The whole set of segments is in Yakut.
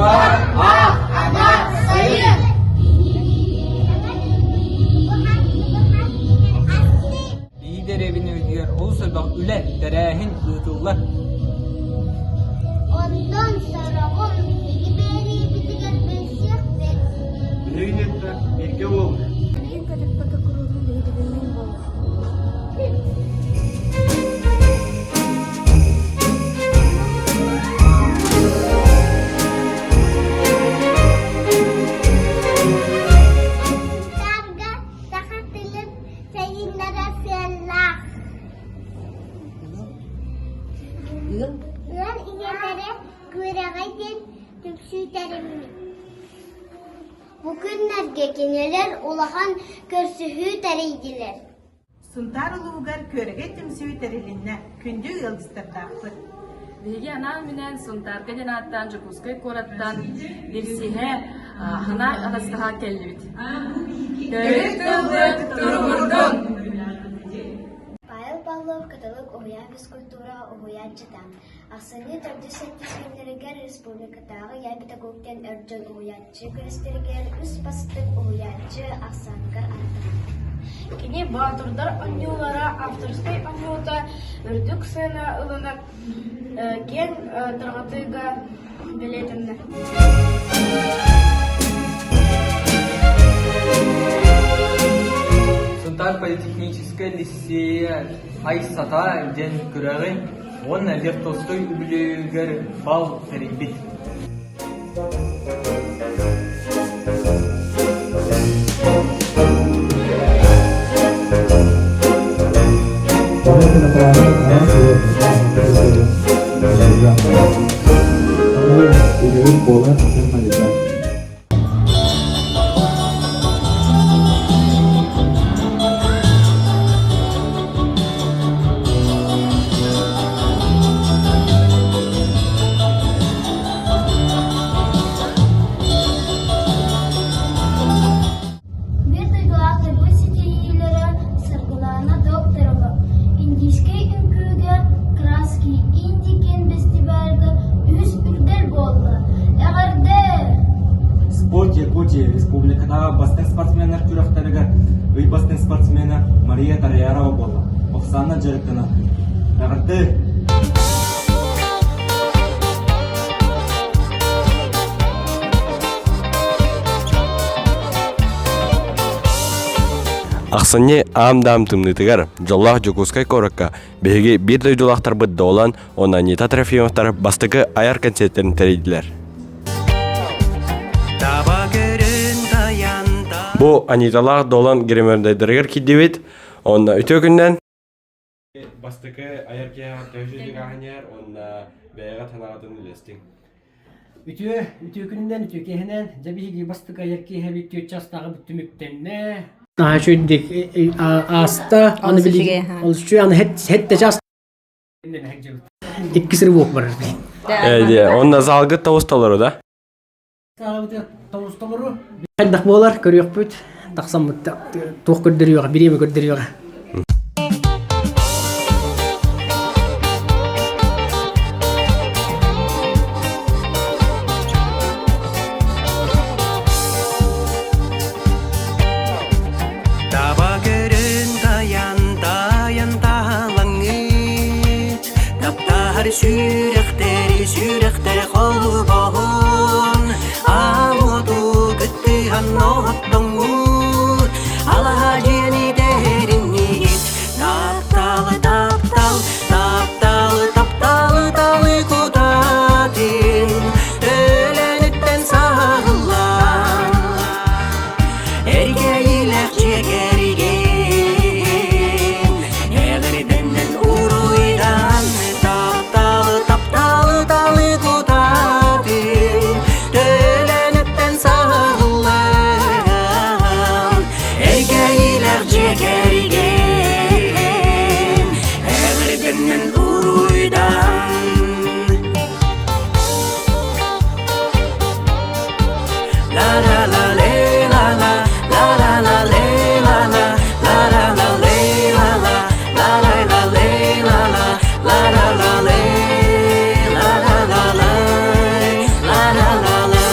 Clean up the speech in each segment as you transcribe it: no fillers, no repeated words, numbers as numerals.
Утаар, аах, анаар, сайын! Биһиги дэриэбинэбитигэр олус элбэх үлэ, тэрээһин ыытыллар. Онтон сороҕун биһиги биэриибитигэр билсиэхпит. Биһигини бииргэ буолуҥ. Билигин көтүппэккэ куруутун биһигини буолуо. Сарга саха тылын сайыннарар сыаллаах. Ыал ийэлэрэ Күөрэҕэй диэн түмсүү тэриммит. Бу күннэргэ кинилэр улахан көрсүһүү тэрийдилэр. Сунтаар улууһугар Күөрэгэй түмсүү тэрилиннэ. Күндү ыалдьыттардаахпыт. Биһиги анаан-минээн Сунтаарга диэн ааттаан Дьокуускай куораттан билсиһэ, санаа атастаһа кэллибит. Төрүт тылбыт туругурдун! Павел Павлов Кыталык уһуйаан физкультура уһуйааччыта. Ахсынньы төрдүс сэттис күннэригэр республикатааҕы Я педагог диэн эр дьон уһуйааччы күрэстэригэр үс бастыҥ уһуйааччы ахсааныгар ааттанар. Кини Боотурдар оонньуулара авторскай оонньуута үрдүк сыана ылынан киэҥ тарҕатыыга бэлиэтэннэ. Сунтаар политехническай лиссиэйэ Ай-Сата диэн күрэҕи уонна Лев Толстой үбүлүөйүгэр бал тэрийбит. Буолар инвалида. Биир дойдулаахтарбыт ситиһиилэрэ Саргылаана Докторова индийскэй үҥкүүгэ «Краски Индии» диэн бэстибээлгэ үһүс үрдэл буолла. Эҕэрдэ! Спорт Якутии республикатааҕы бастыҥ спортсменнар күрэхтэригэр ый бастыҥ спортсмена Мария Тарьярова буолла. Оксана дьарыктанар. Эҕэрдэ! Ахсынньы аам-даам тымныытыгар дьоллоох Дьокуускай куоракка биһиги биир дойдулаахтарбыт Долан уонна Анита Трофимовтар бастакы айар концертэрин тэрийдилэр. Бу Аниталаах Долан гримердайдарыгар киирдибит. Онно үтүө күннэн Бастакы айар киэһэ төһө ааһыньар уонна бэйэҕэ санаҕытын үллэстиҥ. Үтүө, үтүө күнүнэн, үтүө киэһэнэн, дьэ биһиги бастакы айар киэһэбит түөрт чаастааҕы түмүктэннэ. Наһаа үчүгэйдик ааста. Аны билигин олус үчүгэй, аны хэттэ чаас Иккис рывок барар. Ээ, онно залгыт тоҕус толору да? Тоҕус толору. Хайдах буолар, көрүөхпүт. Тахсаммыт туох көрдөрүөҕэ, бириэмэ көрдөрүөҕэ. Таба көрөн тайан тайан таалаҥыт Таптаһар сүрэхтэри сүрэхтэри холбоһун Аал-уоту кыттыһан оһоттоҥҥут Алаһа дьиэни тэһэриннигит Тапталы таптал тапталы тапталы талы кутатын Төлөнүттэн саҕыллан Эргэйилэх дьиэ кэргэн Эҕэрдэннэн уруйдан Тапталы тапталы талы кутатын Төлөнүттэн саҕыллан Эргэйилэх дьиэ кэргэн Эҕэрдэннэн уруйдан La la la le la la la la la le la la la la la le la la la la la le la la la la la le la la la la la la la la.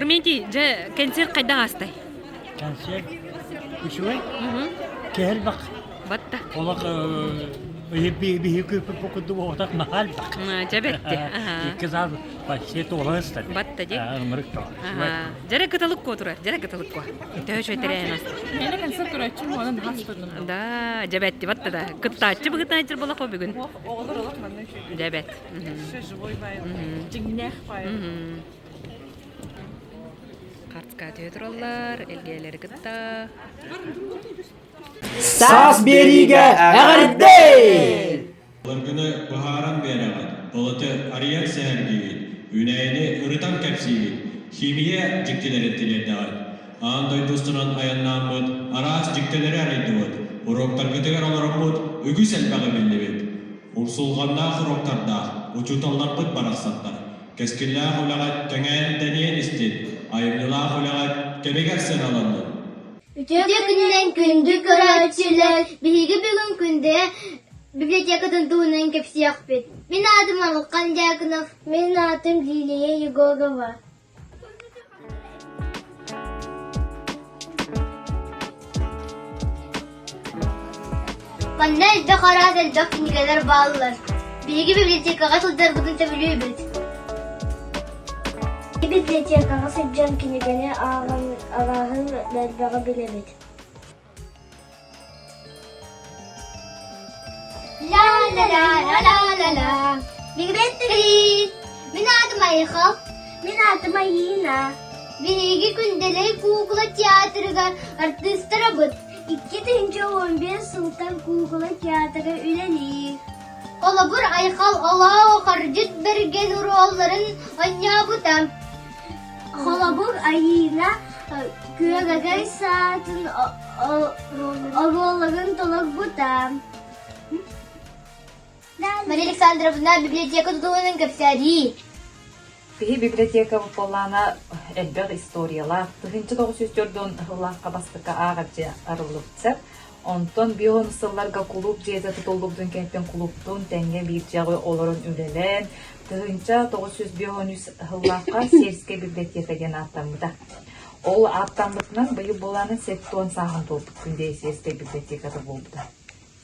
Фурментий, дьэ, кэнсиэр хайдах аастай? Кэнсиэр үчүгэй. Кэһэлбэх. Батта. Олох биһи күүппүт курдук оҕотох наһаа элбэх. Дьэ бэтти. Икки саас почти туола ыстар. Батта ди. Ымырык тоҕо. Дьэрэ кыталык куо турар, дьэрэ кыталык куо. Төһө үчүгэй тэрээһин аста. Мені концерт көрөөччүм уонна наһаа астынным. Да, дьэ бэтти батта да. Кыттааччы быһыытынан болах бүгүн. Оҕолор олох манна үчүгэй. Дьэ бэт. Еще живой баай. Дьиҥнээх баай. Хартыска түһэ тураллар, элгэлэри кытта. Саас биэриигэ эҕэрдэ! Былыргыны быһааран биэрэҕит, былыты арыйан сэһэргиигит, үүнээйини ырытан кэпсиигит, химия дьиктилэрин тириэрдэҕит. Аан дойду устунан айаннааммыт, араас дьиктилэри арыйдыбыт, уруоктаргытыгар олороммут үгүс элбэҕи биллибит. Умсулҕаннаах уруоктардаах учууталларбыт барахсаттар Кэскиллээх үлэҕит кэҥээн-тэнийэн истин, айымньылаах үлэҕит кэмигэр сыаналаннын! Үтүө күнүнэн күндү көрөөччүлэр, биһиги бүгүн Күндэ библиотекатын туһунан кэпсиэхпит. Мин аатым Арылхан Дьяконов. Мин аатым Лилия Егорова. Манна элбэх араас элбэх кинигэлэр бааллар. Биһиги библиотекаҕа сылдьарбытын сөбүлүүбүт. Библиотекаҕа сылдьан кинигэни ааҕан арааһын элбэҕи билэбит. Ла-ла-ла-ла-ла-ла-ла. Привет, Мин аатым Айхал. Мин аатым Айина. Биһиги Күндэлэй куукула театрыгар артыыстарабыт. 2015 сылтан куукула театра үлэлиир. Холобур, Айхал Олоо Хардьыт Бэргэн оруолларын оонньообута. Холобур, Айыына Күөрэгэй саатын оруолларын толорбута. Мария Александровна библиотека тутулунан кэпсээрии. Киһи библиотека буоллаана элбэх историялаах. 1904 сыллаахха бастакы ааҕар дьиэ арыллыбыта. Онтон бион сылларга кулууп дьиэтэ тутуллубутун кэнниттэн кулууптуун тэҥҥэ биир дьиэҕэ олорон үлэлээн, 1953 сыллаахха сельскэй библиотека диэн ааттаммыта. Ол ааттаммытынан быйыл буолааны 70 сааһын туолбут Күндэй сельскэй библиотеката буолбута.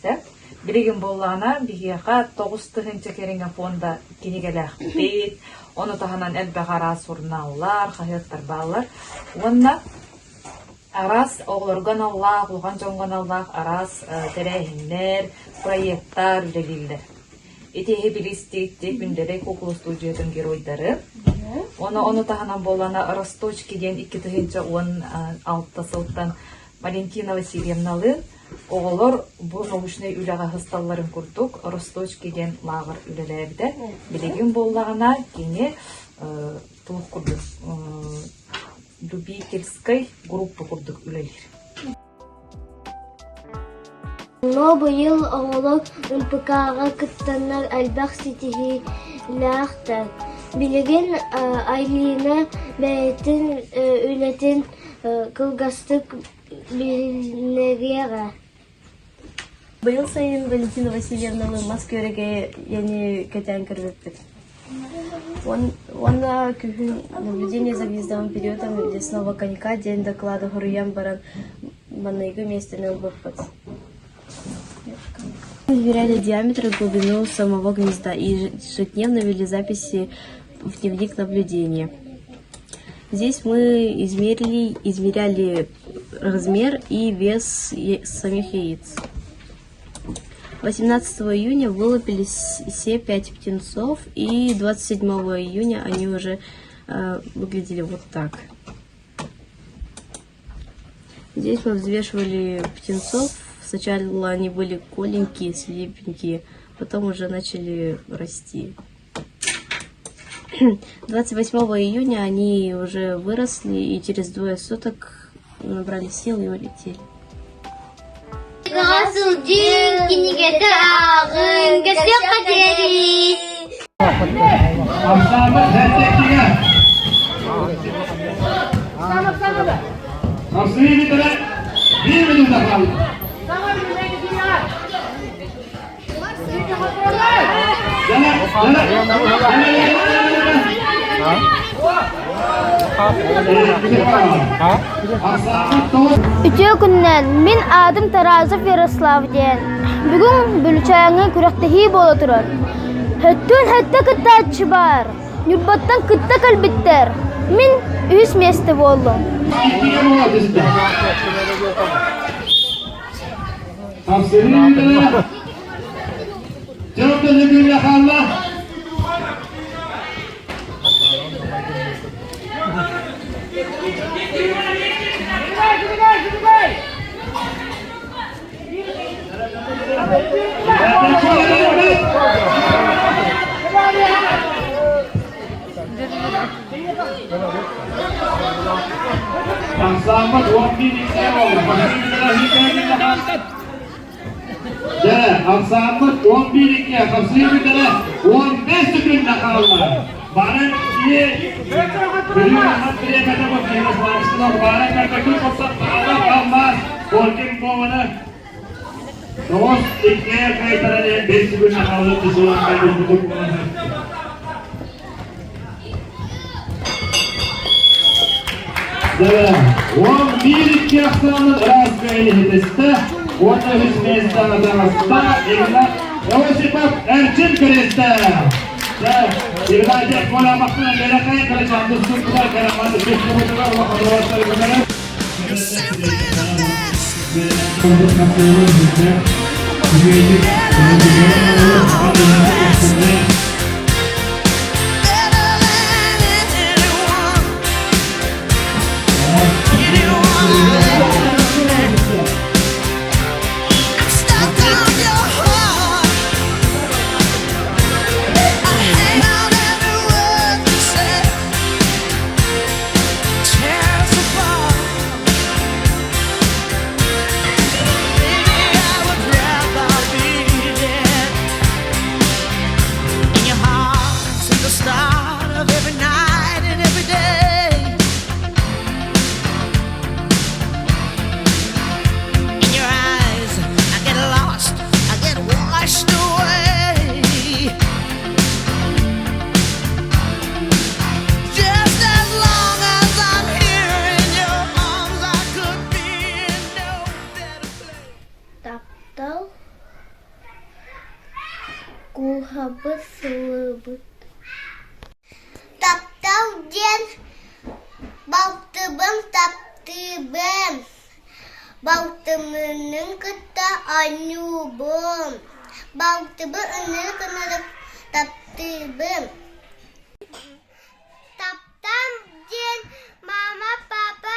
Сөп. Билигин буоллаҕына биһиэхэ 9000 кэриҥэ фонда кинигэлээхпит, ону таһынан элбэх араас сурунааллар, хаһыаттар бааллар. Уонна араас оҕолорго аналлаах, улахан дьоҥҥо аналлаах араас тэрээһиннэр, проектар үлэлииллэр. Ити иһи билистииттик Күндэлэй куукула студиятын геройдары. Ону ону таһынан буоллаҕына Росточки диэн 2016 сылтан Валентина Васильевналыын оҕолор бу научнай үлэҕэ сысталларын курдук Росточки диэн лааҕыр үлэлээбитэ. Билигин буоллаҕына кини туох курдук любительскай группа курдук үлэлиир. Но быйыл оҕолор МПК-ҕа кыттаннар элбэх ситиһиилээхтэр. Билигин Айлина бэйэтин үлэтин кылгастык билиһиннэриэҕэ. Быйыл сайын Валентина Васильевналыын мас күөрэгэйэни кэтээн көрбүппүт. Уонна күһүн наблюдение за гнездовым периодом лесного конька диэн доклады хоруйан баран маҥнайгы миэстэни ылбыппыт. Измеряли диаметр и глубину самого гнезда и ежедневно вели записи в дневник наблюдения. Здесь мы измерили, измеряли размер и вес самих яиц. 18 июня вылупились все пять птенцов, и 27 июня они уже выглядели вот так. Здесь мы взвешивали птенцов. Сначала они были голенькие, слепенькие, потом уже начали расти. 28 июня они уже выросли и через двое суток набрали сил и улетели. Сылдьыҥ, кинигэтэ ааҕыҥ, көрсүөххэ диэри! Үтүө күнүнэн, мин аатым Таразов Ярослав диэн. Бүгүн Бүлүчээҥҥэ күрэхтэһии буола турар. Өттүн өттө кыттааччы баар. Ньурбаттан кытта кэлбиттэр. Мин үһүс миэстэ буоллум. Дьэ, ахсааммыт 11-икки, хапсыы бүтэрэ 15 секунда хаалла. Баран киһи Бүрүн бириэмэтэ бу Баран кэрбэкин хопсот хаалла алмаас Коркин Пованы Тоҕус иккиэ кайтаран иһэн бэс секунда хаалла тусулан кайбыт Дьэ, 11-икки ахсаанын ыраас кыайын иһитистэ уонна үс миэстэҕэ таҕыста Игнат Осипов Эрчим кэриэстэ. Дьэ, Игнатьев Коля махтана бэрэхэй кырачаан тустуктар караматы түстүбүтүгэр улахан уолаттарыгар. Таптал кууһабыт сылыбыт Таптал диэн балтыбын таптыыбын, балтыммын кытта оонньуубун, балтыбын ынырык-ынырык таптыыбын. Таптал диэн мама, папа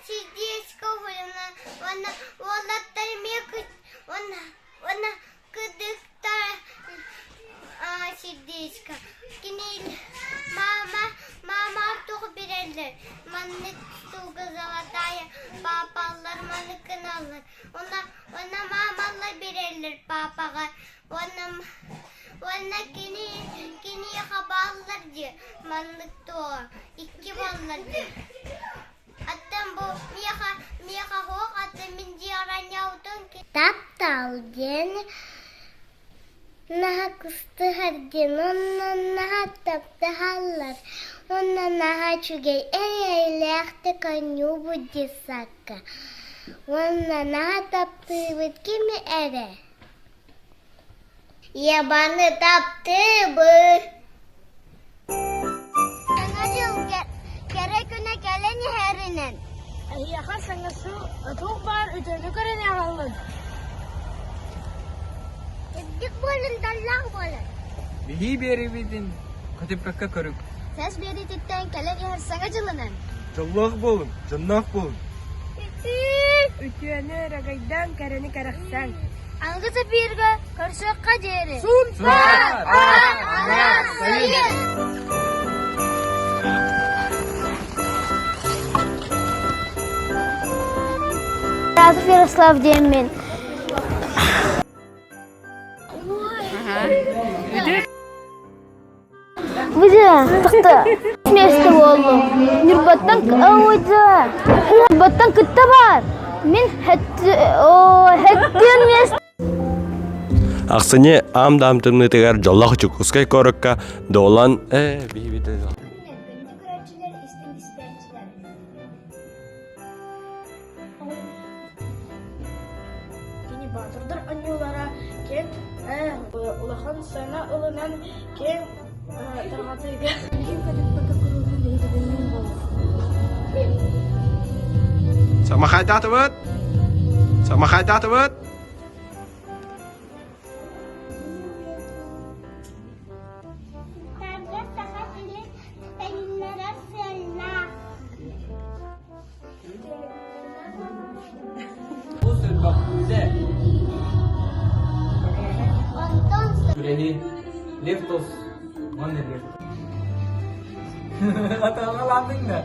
сердечко уһуйна уонна уолаттар эмиэ уонна уонна кыдыктар сердечко. Кини мама мама туох биэрэллэр маннык штука золотая папалар маннык гыналлар уонна уонна мамалар биэрэллэр папаҕа уонна уонна кини киниэхэ бааллар дии маннык туоҕа икки буоллар дии Аттан бу миэхэ миэхэ суох аттан мин дьиэҕэр Таптал диэн наһаа кыстыһар диэн онно наһаа таптаһаллар уонна наһаа үчүгэй эйэлээхтик оонньуубут детсадка уонна наһаа таптыыбыт кими эрэ Ебаны таптыыбын Саҥа дьыл кэрэ күнэ кэлэн иһэринэн Эһиэхэ саҥа туох баар үтүөнү көрөн аҕаллын. Үрдүк буолун, даллаах буолун. Биһии биэрибитин көтүппэккэ көрүҥ. Сэс биэриититтэн кэлэн иһэр саҥа дьылынан. Дьоллоох буолуҥ, дьонноох буолуҥ. Үтүөнү өрөгөйдөөн, кэрэни кэрэхсээҥ. Аныгы эфиргэ көрсүөххэ диэри. Сунтаар! Аар! Сайын! Разов Ярослав диэммин. Выдя, тахта. Место буоллум. Ньурбаттан выдя. Ньурбаттан кытта бар. Мин хэттиэн место. Ахсынньы аам-даам тымныытыгар дьоллоох Дьокуускай куоракка Дуолан э Күндү көрөөччүлэр. Улахан сыана ылынан киэҥ тарҕатыыга. Самахайдаатыбыт! Самахайдаатыбыт! Саргы саха сирин сайыннарар сыаллаах. Олус элбэх үлэ. Үлэни Лев Толс уонна Лев. Атаҕалаатыҥ да.